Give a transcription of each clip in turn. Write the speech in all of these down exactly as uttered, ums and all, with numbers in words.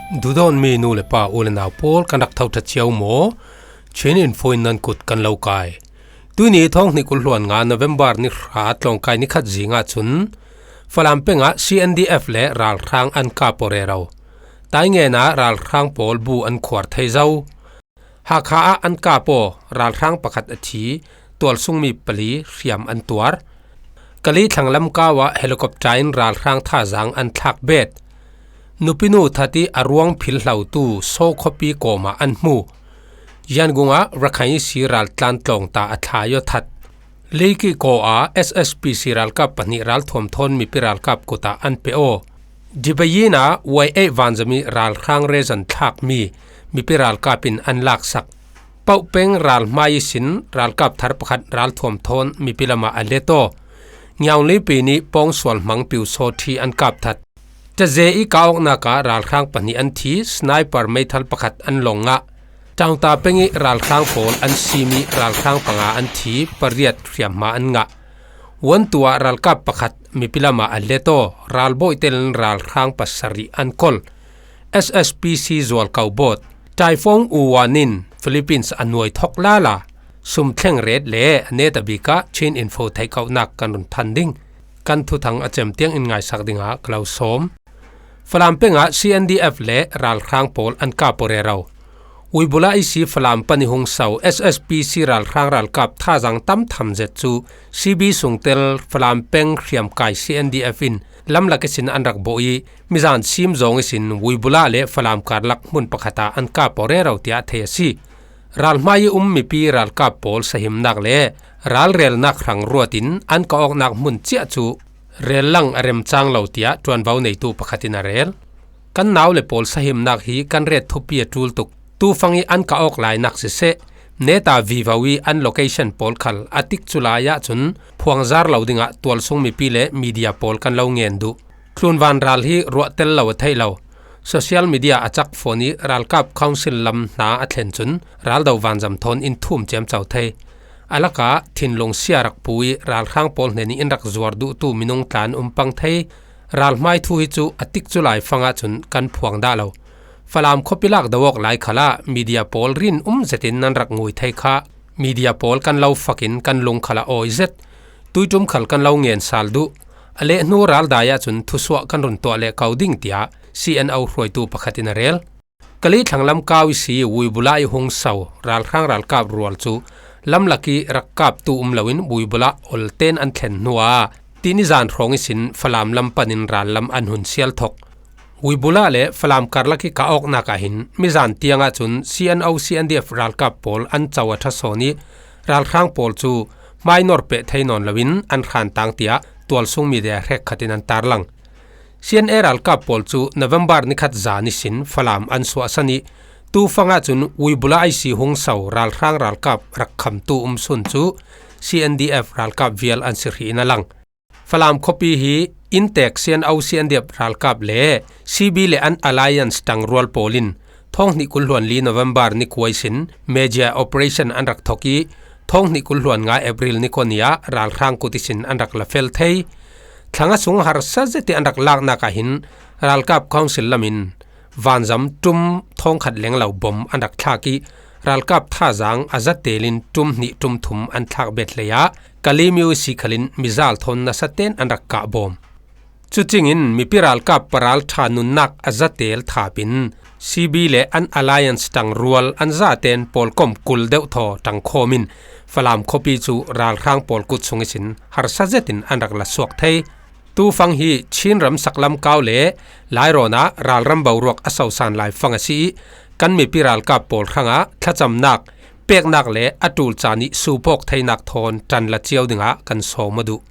Duhdawtmi nu le pa, u le nau pawl, kan rak tho ṭha cio maw? Chin Info in nan kut kan lo kai. Tuini thawng hnih kul hluan nga November ni hra tlawngkai ni khat zingah cun Falam pengah C N D F le ralhrang an kap aw rero. Taingena ralhrang pawl bu an khuar thei zo. Hakha ah an kap aw, ralhrang pakhat a thi, tualsungmi pali hriam an tuar. Kali thlang lamkau ah helicopter in ralhrang thazaang an thlak bet. Nupinu that ih a ruang philhlotu Saw khuapi kawmah an hmu. Yangon ah Rakhine isi raltlan tlawngta a thlai aw that. Leikikaw ah S S P C ralkap pahnih ralthuam thawn mipi ralkap kutah an pe aw. Dibayin ah Y eight vanzam ih ralhrang rezan thlakmi mipi ralkap in an laksak. Pauh peng ralhmai ihsin ralkap thar pakhat ralthuam thawn mipi lamah a let aw. Ngiaungli pi nih pawngsual hmang piu Saw thi an kap that. Taze ih kah awknak ah ralhrang pahnih an thi, sniper meithal pakhat an lawng ngah. Ṭaungta peng ih ralhrang pawl an sim ih ralhrang panga an thi, pariat hriamhma an ngah. Wantu ah ralkap pakhat mipi lamah a let aw, ralbawi telin ralhrang pasarih an kol. S S P C zualko bawt Typhoon Uwan in Philippines a nuai thawk lala. Sum thleng ret le a netabik ah Chin Info theihkauhnak kan run phan ding. Kan thuthang a cem tiang in ngaisak dingah ka lo sawm. Falam pengah C N D F le ralhrang pawl an kap aw rero. Uibula isi Falam pan ih hung so S S P C ralhrang ralkap thazaang tam tham zet cu C B sungtel Falam peng hriamkai C N D F in lamlak ihsin an rak bawh ih mizan sim zawng ihsin Uibula le Falam karlak hmun pakhat ah an kap aw rero tiah thei a si. Ralhmai ih um mipi ralkap pawl sahimnak le ralrelnak hrang ruatin an kah awknak hmun ciah cu rel lang a remcang lo tiah ṭuanvo neitu pakhat in a rel. Kan nau le pawl sahimnak hi kan ret thupi a ṭul tuk. Tufang ih an kah awk lainak siseh, neta vivo ih an location pawl khal a tikcu lai ahcun phuangzar lo dingah tualsung mipi le media pawl kan lo ngen duh. Tlunvan ral hi ruahtel lo a theih lo. Social media a cak fawn ih ralkap council lam hna a thlen cun raldo vanzam thawn in thum ciamco thei. A lakah thinlung sia rak pu ih ralhrang pawl hnen ih in rak zuar duhtu minung tla an um pang thei. Ralhmai thu hi cu a tikcu lai fang ahcun kan phuang dah lo. Falam khuapi lak do awk lai khalah media pawl rin um zetin nan rak ngui thei kha. Media pawl kan lo fakin kan lung khalah awi zet. Tuiṭum khal kan lo ngen sal duh. A leh hnu raldai ahcun thusuah kan run tuah leh ko ding tiah C N O hruaitu pakhat in a rel. Kali thlang lamkau ihsi Uibula ih hung so ralhrang ralkap rual cu lamlak ih rak kaptu um loin Uibula olten an thlen hnuah tinizan hrawng ihsin Falam lam panin rallam an hun sial thok. Uibula le Falam karlak ih kah awknak ah hin mizan tiang ahcun C N O C N D F ralkap pawl an co a ṭha sawn ih ralhrang pawl cu hmainor peh thei nawn loin an hrantang tiah tualsung media hrekkhat in an tarlang. C N A ralkap pawl cu November nikhat zan ihsin Falam an suahsan ih tufang ahcun Uibula ihsi hung so ralhrang ralkap rak khamtu um sun cu C N D F ralkap vial an si hrih in a lang. Falam khuapi hi inntek C N O C N D F ralkap le C B le an alliance ṭangrual pawl in thawng hnih kul hluan li November ni kua ihsin major operation an rak thok ih thawng hnih kul hluan nga April ni kua ni ah ralhrang kut ihsin an rak la fel thei. Thla nga sung harsa zet ih an rak laknak ah hin ralkap council lam in vanzam ṭum thawngkhat lenglo bom an rak thlak ih ralkap thazaang a zatel in ṭum hnih ṭum thum an thlak bet hlei ah Kali myo ihsi khalin mizal thawn nasaten an rak kah bawm. Cucingin mipi ralkap paralṭha nunnak a zatel thap in C B le an alliance ṭangrual an zaten pawlkom kul deuh thaw ṭangkhawm in Falam khuapi cu ralhrang pawl kut sung ihsin harsa zetin an rak la suak thei. Tufang hi Chin ramsak lamkau le Lairawn ah ralram boruak a sosan lai fang a si ih kan mipi ralkap pawl hrangah thlacamnak, peknak le a ṭul caan ih suupawk theinak thawn ṭan la cio dingah kan sawm aw duh.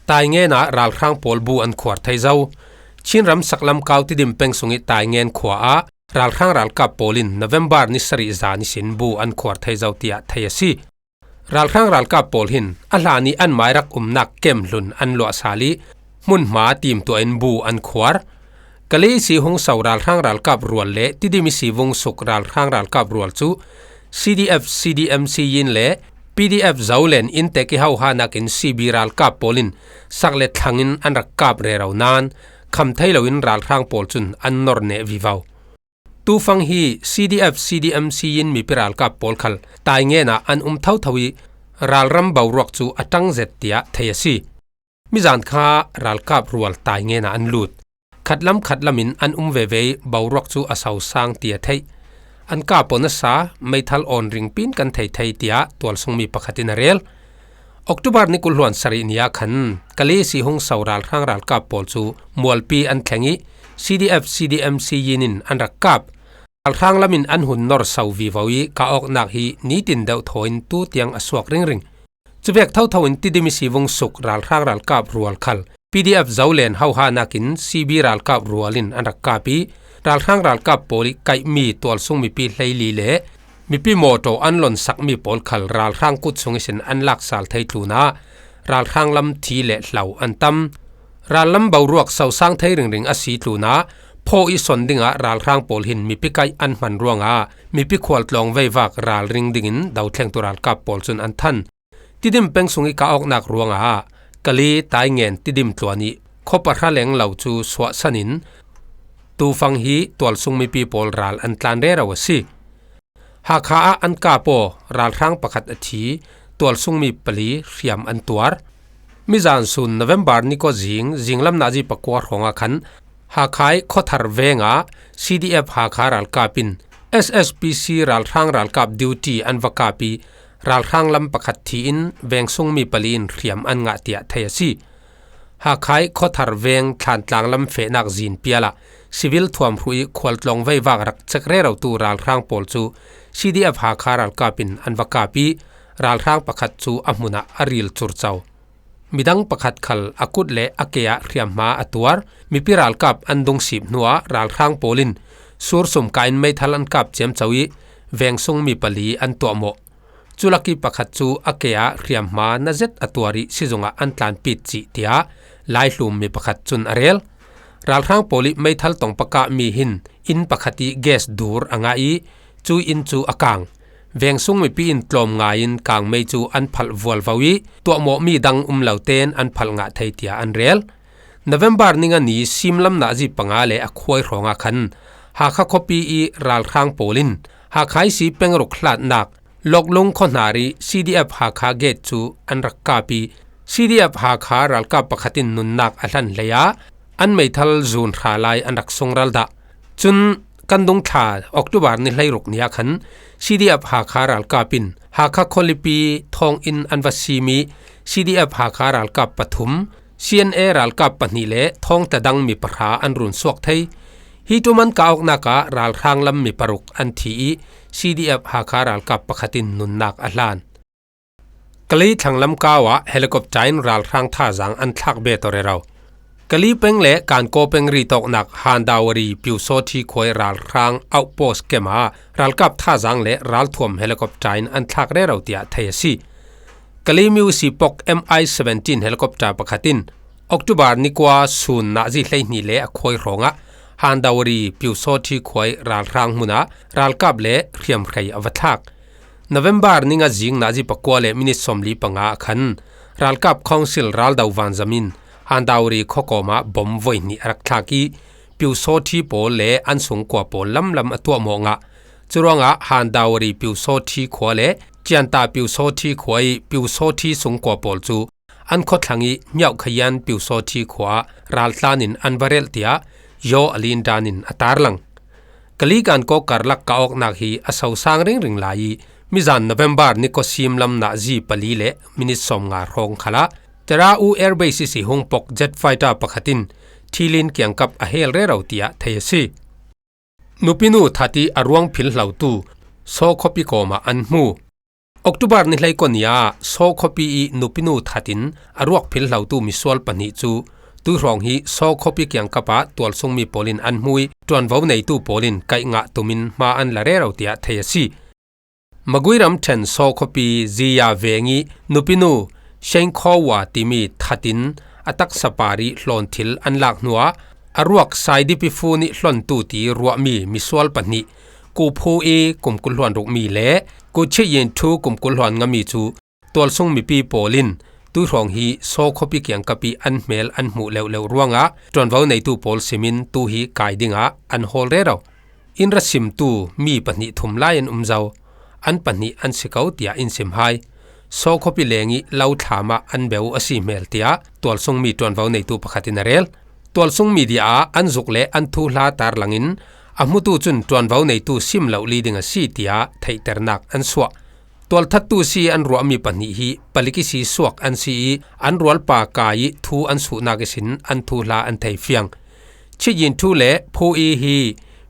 Taingen ah ralhrang pawl bu an khuar thei zo. Chin ramsak lamkau Tidim peng sungih Taingen khua ah ralhrang ralkap pawl in November ni sarih zan ihsin bu an khuar thei zo tiah thei a si. Ralhrang ralkap pawl hin a hlan ih anmai rak umnak kem hlun an luah sal ih hmunhma timtuah in bu an khuar. Kali ihsi hung so ralhrang ralkap rual le Tidim ihsi vungsuk ralhrang ralkap rual cu C D F C D M C yin le P D F Zolen inntek ih hohanak in C B ralkap pawl in sak le thlang in an rak kap rero nain kham thei loin ralhrang pawl cun an nor neh vivo. Tufang hi C D F C D M C in mipi ralkap pawl khal Taingen ah an um thotho ih, ralram boruak cu a ṭang zet tiah thei a si. Mizan kha ralkap rual Taingen ah an lut. Khatlam khatlam in an um veve ih boruak cu a sosang ti a theih. An kap aw nasa, meithal awn ringpi in kan thei thei, tiah tualsungmi pakhat in a rel. October ni kul hluan sarih ni ah khan Kali si hung so ralhrang ralkap pawl cu mualpi an thleng ih, C D F C D M C in an rak kap. Ralhrang lam in an hun nor so vivo ih, kah awknak hi nitin deuh thaw in tu tiang a suak ringring. Cuvek thotho in Tidim ih si vung suk ralhrang ralkap rual khal P D F Zolen hohanak in C B ralkap rual in an rak kap ih, ralhrang ralkap pawl ih kaihmi tualsung mipi hleili le mipi mawṭaw an lonsakmi pawl khal ralhrang kut sung ihsin an laksal thei tlunah ralhrang lam thi le hlo an tam. Rallam boruak sosang thei ringring a si tlunah phaw ih son dingah ralhrang pawl hin mipi kaih an hman ruangah mipi khualtlawng veivak ralring dingin dothlengtu ralkap pawl cun an than. Tidim peng sung ih kah awknak ruangah Kali Taingen Tidim tluan ih khua pahra leng lo cu suahsan in tufang hi tualsung mipi pawl ral an tlan rero a si. Hakha ah an kap aw ralhrang pakhat a thi, tualsungmi pali hriam an tuar. Mizan sun November ni kua zing, zinglam nazi pakua hrawngah khan Hakha ih Khawthar vengah C D F Hakha ralkap in S S P C ralhrang ralkap duty an va kap ih, ralhrang lam pakhat thi in vengsungmi pali in hriam an ngah tiah thei a si. Hakha ih Khawthar veng Thlantlang lam fehnak zin pial ah civil thuamhruh ih khualtlawng veivak rak cek rerotu ralhrang pawl cu C D F Hakha ralkap in an va kap ih, ralhrang pakhat cu a hmun ah a ril curco. Midang pakhat khal a kut le a ke ah hriamhma a tuar. Mipi ralkap an dungsip hnuah ralhrang pawl in sursum kah in meithal an kap ciamco ih, vengsungmi pali an tuahmawh. Culak ih pakhat cu a ke ah hriamhma na zet a tuar ih sizung ah an tlanpit cih, tiah laihlum mi pakhat cun a rel. Ralhrang pawl ih meithal tong pakahmi hin inn pakhat ih gas dur a ngah ih, cu inn cu a kang. Vengsung mipi in tlawm ngai in kangmei cu an phalh vualvo ih, tuahmawhmi dang um lo tein an phalh ngah thei, tiah an rel. November ni nga ni simlam nazi panga le a khuai hrawngah khan Hakha khuapi ih ralhrang pawl in Hakha ihsi pengruk hlatnak Lawklung khuahnar ih C D F Hakha gate cu an rak kap ih, C D F Hakha ralkap pakhat in nunnak a hlan hlei ah an meithal zun hra lai an rak sungral dah. Cun kan dungthla October ni hleiruk ni ah khan C D F Hakha ralkap in Hakha khualipi thawnginn an va sim ih, C D F Hakha ralkap pathum, C N A ralkap pahnih le thawngtla dang mi pahra an run suak thei. Hi ṭum an kah awknak ah ralhrang lam mi paruk an thi ih, C D F Hakha ralkap pakhat in nunnak a hlan. Kali thlanglam kau ah helicopter in ralhrang thazaang an thlak bet aw rero. Kali peng le Kankaw peng ritawknak Handawari Pyusawthi khuai ralhrang outpost kem ah ralkap thazaang le ralthuam helicopter in an thlak rero tiah thei a si. Kali Music Pok M I seventeen helicopter pakhat in October ni kua sun nazi hleihnih le a khuai hrawngah Handawari Pyusawthi khuai ralhrang hmunah ralkap le hriamhrei a va thlak. November ni nga zing nazi pakua le minit sawmli panga ah khan ralkap council raldo vanzam in Handawari khuakawm ah bom voihnih a rak thlak ih, Pyusawthi pawl le an sungkua pawl lamlam a tuahmawh ngah. Curuangah Handawari Pyusawthi khua le Cianta Pyusawthi khua ih Pyusawthi sungkua pawl cu an khuathlang ih Hmiauh Khayan Pyusawthi khua ah raltlan in an va relh, tiah Yaw Alindan in a tarlang. Kali Kankaw karlak kah awknak hi a sosang ringring lai ih, mizan November ni kua simlam nazi pali le minit sawmnga hrawng khalah Tera U Air Base ihsi hung pok jet fighter pakhat in thilin kiangkap a hel rero tiah thei a si. Nupinu that ih a ruang philhlotu Saw khuapi kawm ah an hmu. October ni hleikua ni ah Saw khuapi ih nupinu that in a ruak philhlotu misual pahnih cu tuihrawng hi Saw khuapi kiangkap ah tualsungmi pawl in an hmu ih ṭuanvo neitu pawl in kaih ngah tum in hma an la rero tiah thei a si. Magui ramṭhen Saw khuapi Ziya veng ih nupinu Shengkhawa timi that in a taksa par ih hlawn thil an lak hnuah a ruak Saidipi Fu nih hlontu ti ruahmi misual pahnih, Ku Phu ih kum kul hluan rukmi le Ku Chih Yin Thu kum kul hluan ngami cu tualsung mipi pawl in tuihrawng hi Saw khuapi kiangkap ih an hmel an hmuh leuhleuh ruangah ṭuanvo neitu pawl simin tu hi kai dingah an hawl rero. in ra simtu mi pahnih thum lai an um zo, an pahnih an si ko tiah in sim hai. Saw khuapi leng ih lo thlam ah an beu a si hmel tiah tualsung mi ṭuanvo neitu pakhat in a rel. Tualsung media ah an zuk le an thuhla tarlangin a hmutu cun ṭuanvo neitu sim loh li ding a si tiah theihternak an suah. Tualthattu si an ruahmi pahnih hi palik ihsi suak an si ih an rualpa kai ih thu an suhnak ihsin an thuhla an thei fiang. Chit Yin Thu le Phu Yi hi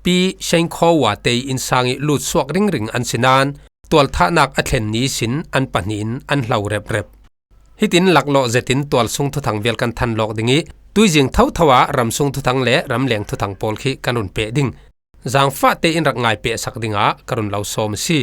Pi Sheng Kho Wa te ih innsang ih lut suak ringring an si nain tualthahnak a thlen ni ihsin an pahnih in an hlo reprep. Hitin laklawh zetin tualsung thuthang vial kan than lawk ding ih tuizing thotho ah ramsung thuthang le ramleng thuthang pawl khi kan run peh ding. Zangfahte in rak ngai pehsak dingah ka run lo sawm a si.